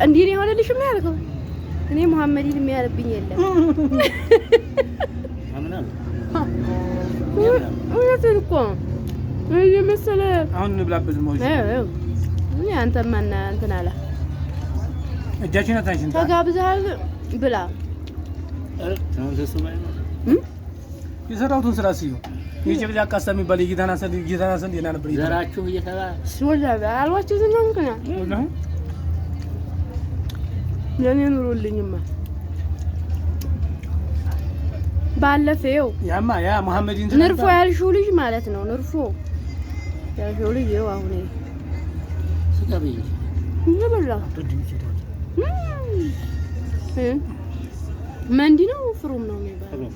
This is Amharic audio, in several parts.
እንዲህ ነው የሆነልሽም ያልከው። እኔ መሐመድን የሚያልብኝ የለም። እውነቴን እኮ የመሰለ አሁን እንብላበት። አንተማ እንትን አለ እጃችን አታንሽን። ተጋብዘሃል ብላ። የሰራሁትን ስራ ስዩ። የጨቅጫ ቃሳ የሚባል የጌታና ሰንድ የጌታና ሰንድ የና ነበር ዘራችሁ እየተባለ አልዋችሁ ዝም ምክንያት ለእኔ ኑሮልኝማ ባለፈው ያማ ያ መሐመድ ንርፎ ያልሽው ልጅ ማለት ነው። ንርፎ ያልሽው ልጅ ይኸው አሁን ይበላ መንዲ ነው ፍሩም ነው የሚባለው።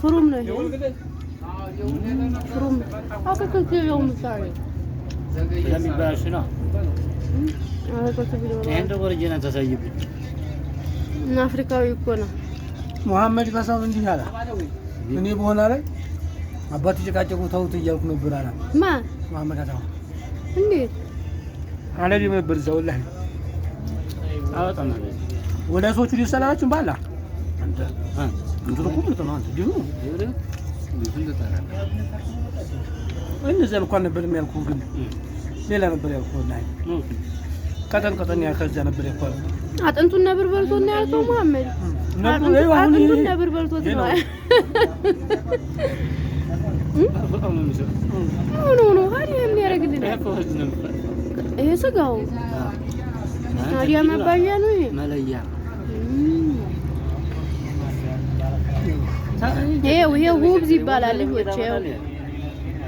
ፍሩም ነው ይሄ ፍሩም አከከከ ያው ምሳሌ ስለሚባልሽ ነው። አፍሪካዊ እኮ ነው። መሐመድ ከሳው እንዲህ አለ። እኔ በሆነ ላይ አባት ጭቃጭቁ ተውት እያልኩ ነበር አለ። ማ መሐመድ ካሳው እንዴት አለልም ነበር እዛ ወላሂ ወደ ሰዎቹ ሊሰላላችሁ ባላ አንተ እንትኑ እኮ ምርጥ ነው። አንተ ዲሁ እነዚያን እንኳን ነበር ያልኩህ፣ ግን ሌላ ነበር ያልኩህ። ወላሂ ቀጠን ቀጠን ያ ከዛ ነበር ያልኩህ። አጥንቱን ነብር በልቶት ነው ያልከው መሐመድ። አጥንቱን ነብር በልቶት ነው። ሆኖ ነው ታዲያ ምን ያደርግልናል? ይሄ ስጋው ታዲያ ማባያ ነው። ይሄ መለያ ይሄው ይሄ ሁብዝ ይባላል። ልጆች ይሄው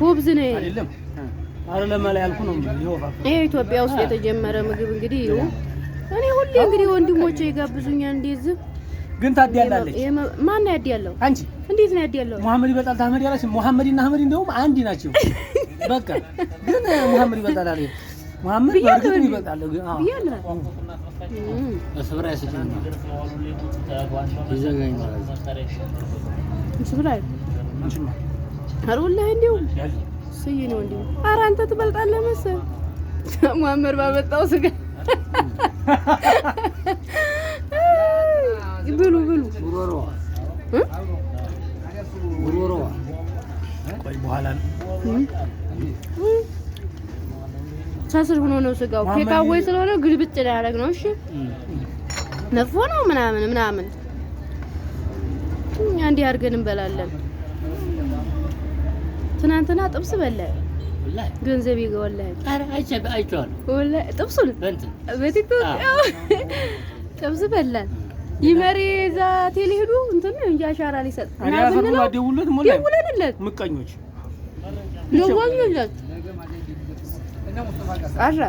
ሁብዝ ነው። አይደለም አይደለም ላይ ያልኩህ ነው። ይሄ ኢትዮጵያ ውስጥ የተጀመረ ምግብ እንግዲህ ይኸው እኔ ሁሌ እንግዲህ ወንድሞቼ ይጋብዙኛል። እንደዚህ ግን ታዲያላለች። ማን ነው ያዲያለው? አንቺ እንዴት ነው ያዲያለው? መሐመድ ይበልጣል ታህመድ ያለች መሐመድና አህመድ እንደውም አንድ ናቸው። በቃ ግን መሐመድ ይበልጣል አለ። መሐመድ በእርግጥ ይበልጣል። ግን አዎ ብያለሁ። ስብራይ ኧረ ወላሂ እንደው ስዬ ነው እንደው ኧረ አንተ ትበልጣለህ መሰል መሐመድ ባመጣው ስጋ ብሉ ብሉ። ቆይ በኋላ ሳስር ሆኖ ነው ስጋው። ቴካዌ ስለሆነ ግልብጥ ያደረግ ነው። እሺ ነፎ ነው ምናምን ምናምን እኛ እንዲህ አድርገን እንበላለን። ትናንትና ጥብስ በላን። ገንዘብ ይገወላል። ወላሂ ጥብሱን በቲክቶክ ጥብስ በላን። ይመሬ እዛ ቴሌ ሄዱ እንትን እንጂ አሻራ ሊሰጥ እና ብንለው ደውለንለት ምቀኞች ደወልንለት ቀረ።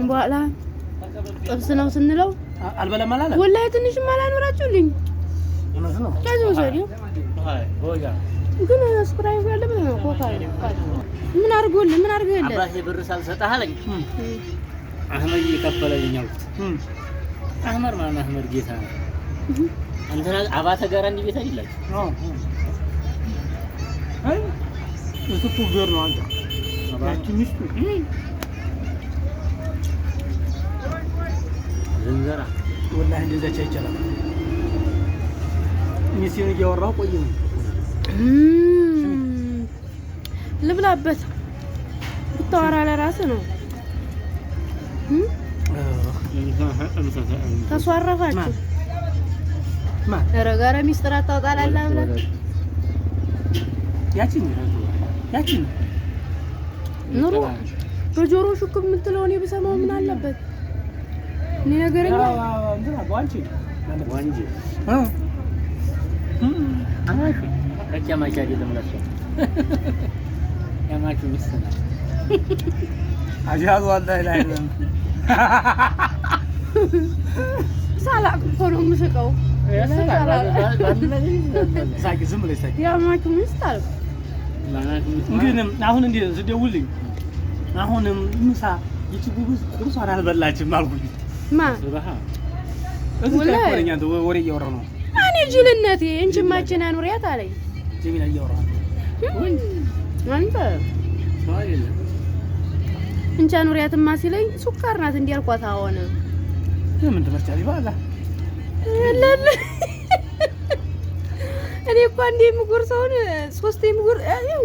በኋላ ጥብስ ነው ስንለው አልበላም አላለ። ወላሂ ትንሽም አላኖራችሁልኝ። እውነት ነው። ከዚህ ውሰዱ ግን ስፕራይዝ ያለበት ነው። ኮካ ምን አድርጎልህ ምን አድርጎልህ አባቴ ብር ሳልሰጥህ አለኝ። አህመድ እየከፈለልኝ አልኩት። አህመድ ማለት አህመድ ጌታ ነው። እንትና አባተ ጋር እንዲህ ቤት አይደላችሁ? አይ እሱ እኮ ብር ነው። አንተ ያቺ ሚስቱ ዝንዘራ ወላሂ እንደዛች አይቻልም። ሚስቴን እያወራሁ ቆይ ነው ልብላበት። ብታወራ ለራስህ ነው። ተሷረፋችሁ። ኧረ ጋር ሚስጥር አታውጣላላ ብለህ ያቺን ያቺን ኑሮ በጆሮ ሹክ የምትለው እኔ ብሰማው ምን አለበት? እኔ ነገረኛ ሳላቅ እኮ ነው የምስቀው። ያማችሁ ሚስት አልኩ። ግን አሁን እንዴ ስደውልኝ አሁንም ምሳ ይቺ ጉጉዝ ቁርሷን አልበላችም አልኩኝ። ማ እዚህ ላይ አንተ ወሬ እያወራሁ ነው። እኔ ጅልነቴ እንችማችን አኑሪያት አለኝ። ጀሚላ እያወራሁ አንተ እንቻ አኑሪያትማ ሲለኝ ሱካር ናት እንዲህ አልኳት። አሁን ምን ትመርጫለሽ? በኋላ እኔ እኮ አንዴ የምጎርሰውን ሶስት የምጎር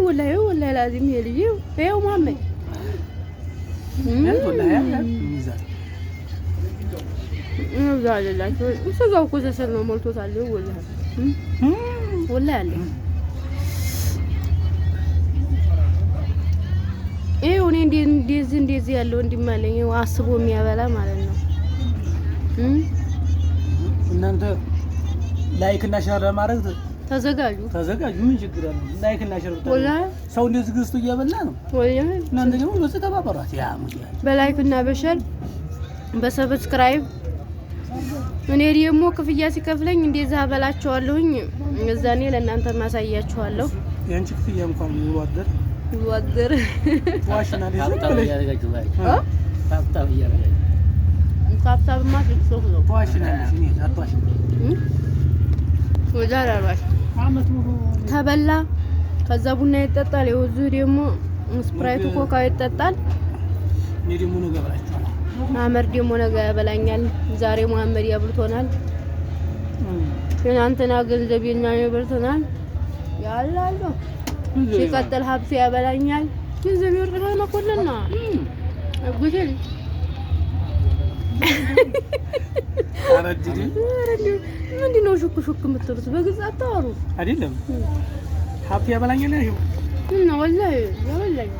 ወላሂ ወላሂ ላዚም ይሄ ልጅ ይኸው መሀመድ ስጋው እኮ ዘሰር ነው ሞልቶታል። ወላሂ ወላሂ አለ ይኸው እኔ እንደዚህ እንደዚህ ያለው እንዲማለኝ አስቦ የሚያበላ ማለት ነው። እናንተ like እና share ለማድረግ ተዘጋጁ ተዘጋጁ። ምን ችግር አለው? like እና share ወላሂ ሰው እንደዚህ ገዝቶ እያበላ ነው። ወላሂ እናንተ ደግሞ በዚህ ተባበሯት። ያ ሙያ በ like እና በ share በ subscribe እኔ ደግሞ ክፍያ ሲከፍለኝ እንደዛ አበላቸዋለሁኝ። እዛኔ ለእናንተ ማሳያችኋለሁ። የአንቺ ክፍያ እንኳን ውሎ አደር ውሎ አደር ዋሽና tap tap እያደረጋችሁ tap tap እያደረጋችሁ tap tap ማ ቲክቶክ ነው። ዋሽናለሽ። እኔ አትዋሽም። ወዛ ተበላ፣ ከዛ ቡና ይጠጣል። የወዙ ደግሞ ስፕራይቱ ኮካ ይጠጣል። እኔ ደግሞ ነገ እበላችኋለሁ። አመር ደግሞ ነገ ያበላኛል። ዛሬ መሀመድ ያብልቶናል። ትናንትና ገንዘብ የኛ ይበልቶናል። ያላሉ ሲቀጥል ሀብት ያበላኛል። ገንዘብ ይወርዳል መኮንና አጉቴ ምንድን ነው ሹክ ሹክ የምትሉት? በግልጽ አታወሩ አይደለም። ሀብት ያበላኛል ያልሽው እና ወላሂ ያበላኛል።